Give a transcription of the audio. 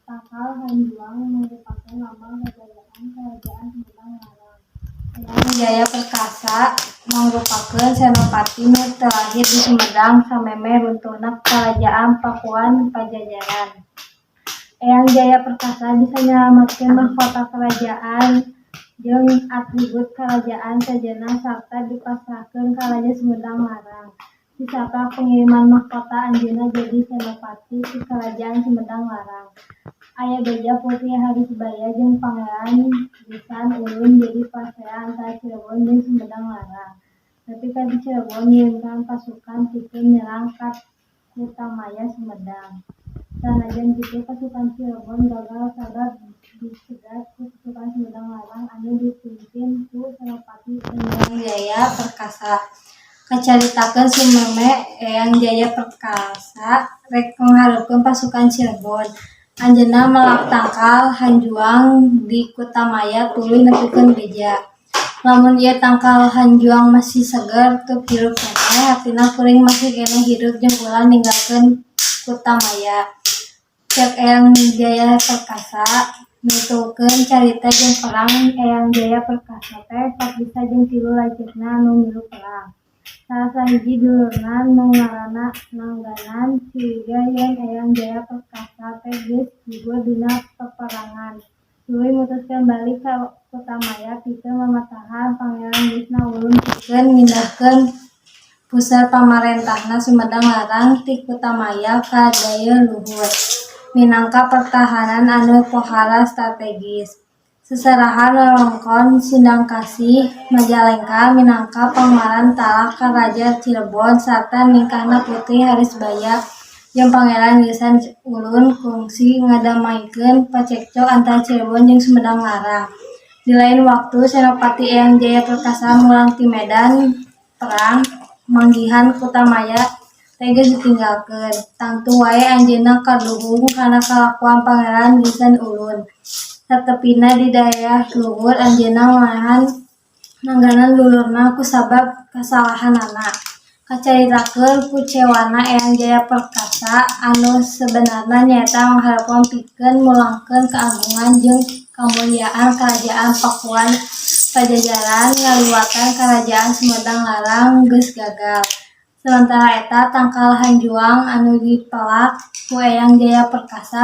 Tangkal Hanjuang mangrupakeun lambang kajayaan Karajaan Sumedang Larang. Eyang Jaya Perkasa mangrupakeun senopati nu terlahir di Sumedang samemeh runtuhna Karajaan Pakuan Pajajaran. Eyang Jaya Perkasa bisa nyalametkeun mahkota karajaan jeung atribut karajaan sejenna sarta dipasrahkeun ka Raja Sumedang Larang. Disaprak pengiriman mahkota, anjeunna jadi senopati ti Karajaan Sumedang Larang. Aya beja Putri Harisbaya jeung Pangeran Geusan Ulun jadi pasea antara Cirebon jeung Sumedang Larang. Nepi ka di Cirebon ngirimkeun pasukan pikeun nyerang ka Kutamaya Sumedang. Sanajan kitu, pasukan Cirebon gagal sabab dicegat ku pasukan Sumedang Larang anu dipimpin ku Senopati Eyang Jaya Perkasa. Kacaritakeun sumemeh Eyang Jaya Perkasa rek ngharepkeun pasukan Cirebon. Anjeunna melak tangkal hanjuang di Kutamaya tuluy nepikeun beja. "Lamun ieu tangkal hanjuang masih seger tur hirup keneh, hartina kuring masih keneh hirup jeung ulah ninggalkeun Kutamaya," cek Eyang Jaya Perkasa. Nuturkeun carita jeung perang, Eyang Jaya Perkasa teh papisah jeung tilu lanceukna anu milu perang. Salah sahiji dulurna nu ngaranna Nangganan curiga yen Eyang Jaya Perkasa teh geus gugur dina paperangan, tuluy mutuskeun balik ka Kutamaya pikeun mamatahan Pangeran Gusna Ulun pikeun mindahkeun puseur pamarentahna Sumedang Larang ti Kutamaya ka Dayeuh Luhur minangka pertahanan anu pohara strategis. Seserahan wewengkon Sindangkasih, Majalengka minangka pangmaran talak ka Raja Cirebon sarta ningkahna Putri Harisbaya jeung Pangeran Geusan Ulun kungsi ngadamaikeun pacekcok antara Cirebon jeung Sumedang Larang. Di lain waktu, Senopati Eyang Jaya Perkasa mulang ti medan perang manggihan Kutamaya teh geus ditinggalkeun. Tangtu wae anjeunna kaduhung kana kalakuan Pangeran Geusan Ulun. Satepina di Dayeuh Luhur, anjeunna maehan Nangganan dulurna kusabab kasalahanana. Kacaritakeun kucewana Eyang Jaya Perkasa anu sabenarna nyaeta mangharepkeun pikeun mulangkeun keagungan jeung kamuliaan Karajaan Pakuan Pajajaran ngaliwatan Karajaan Sumedang Larang geus gagal. Samentara eta, tangkal hanjuang anu dipelak ku Eyang Jaya Perkasa.